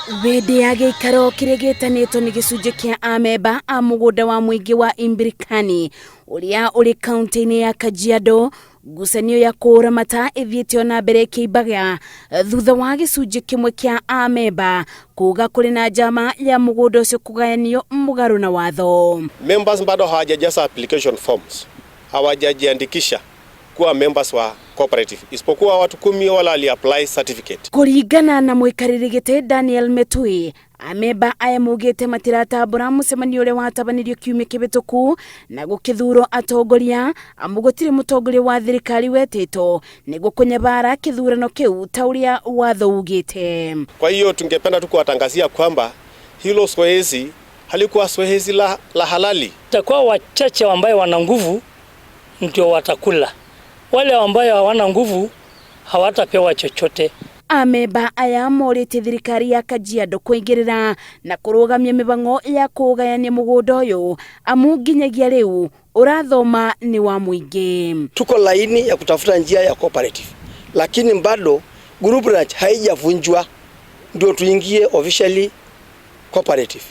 Hĩndĩ ya gĩikaro kĩrĩa gĩtanĩtwo nĩ gĩcunjĩ kĩa amemba a mũgũnda wa mũingĩ wa Imbirikani ũrĩa ũrĩ kaunti-inĩ ya Kajiado, ngucanio ya kũramata ĩthiĩte ona mbere ĩkĩimbaga thutha wa gĩcunjĩ kĩmwe kĩa amemba kuga kũrĩ na njama ya mũgũnda ũcio kũgayanio mũgarũ na watho. Members bado hawajajaza application forms, hawajajiandikisha kuwa members wa cooperative, isipokuwa watu 10 wala wali apply certificate. Kũringana na mũikarĩri gĩtĩ Daniel Metui, amemba aya maugĩte matiratambũra mũcemanio ũrĩa watabanirio kiumia kĩhĩtũku na gũkĩthurwo atongoria, amu gũtirĩ mũtongoria wa thirikari wetĩtwo nĩguo kũnyabara kĩthurano kĩu ta ũrĩa watho ugĩte. Kwa hiyo tungependa tu kuwatangazia kwamba hilo zoezi halikuwa zoezi la halali. Itakuwa wachache ambayo wana nguvu ndio watakula, wale ambayo hawana nguvu hawatapewa chochote. Amemba aya morĩtie thirikari ya Kajiado kũingĩrĩra na kũrũgamia mĩhang'o ya kũgayania mũgũnda ũyũ, amu nginyagia rĩu ũrathoma nĩ wa mũingĩ. Tuko laini ya kutafuta njia ya cooperative, lakini bado group ranch haijavunjwa ndio tuingie officially cooperative.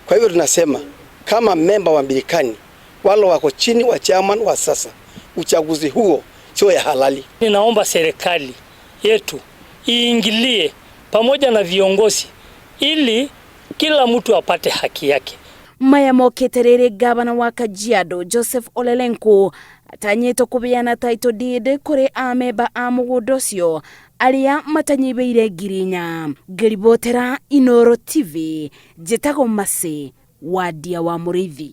Kwa hivyo tunasema kama memba wa Mbirikani wale wako chini wa chairman wa sasa, uchaguzi huo sio ya halali. Ninaomba serikali yetu iingilie pamoja na viongozi ili kila mtu apate haki yake. Maya mokĩte rĩrĩ gavana wa Kajiado Joseph Ole Lenku atanyĩtwo kũheana title deed kũrĩ amemba a mũgũnda ũcio arĩa matanyihĩire 4,000. Ngĩribotera Inooro TV, njĩtagwo Mercy Wandia wa Mũrĩithi.